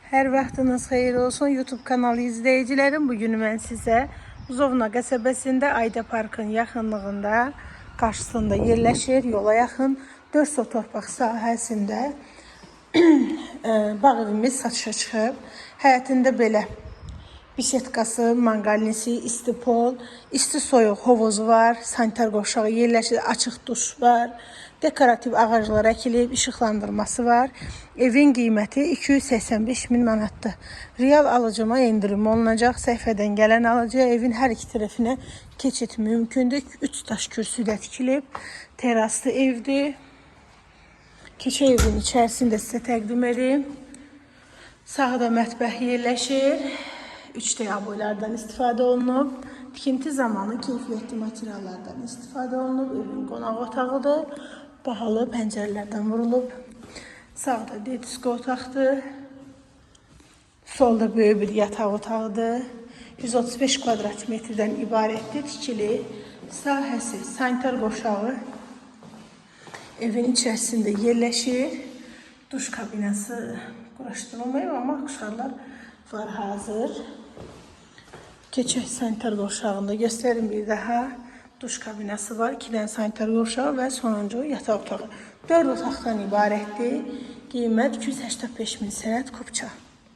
Hər vaxtınız xeyir olsun YouTube kanalı izləyicilərim. Bugün mən sizə Buzovna qəsəbəsində Ayda Parkın yaxınlığında, qarşısında yerləşir, yola yaxın 4 sot torpaq sahəsində bağ evimiz satışa çıxıb. Həyətində belə bisetkası, manqalnisi, isti pol, isti soyuq hovuzu var, sanitar qovşağı yerləşir, açıq duş var, dekorativ ağaclar əkilib, işıqlandırması var. Evin qiyməti 285 min manatdır. Real alıcıma endirim olunacaq. Səhifədən gələn alıcıya evin hər iki tərəfinə keçid mümkündür. 3 daş kürsüdə tikilib, teraslı evdir. Keçək evin içərisini də sizə təqdim edeyim. Sağda mətbəx yerləşir. 3D aboylardan istifadə olunub. Tikinti zamanı keyfiyyətli materiallardan istifadə olunub. Evin qonaq otağıdır. Bahalı pəncərələrdən vurulub. Sağda disko otaqdır. Solda böyük bir yataq otağıdır. 135 kvadrat metrdən ibarətdir tikili. Sahəsi, sanitar qovşağı evin içərisində yerləşir. Duş kabinası quraşdırılmayıb, amma aksesuarlar var hazır. Keçək sanitar qovşağında göstərim bir daha. Duş kabinası var, 2 dənə sanitar qovşağı və sonuncu yataq otağı. 4 otaqdan ibarətdir. Qiymət 285 min, sənəd kupça.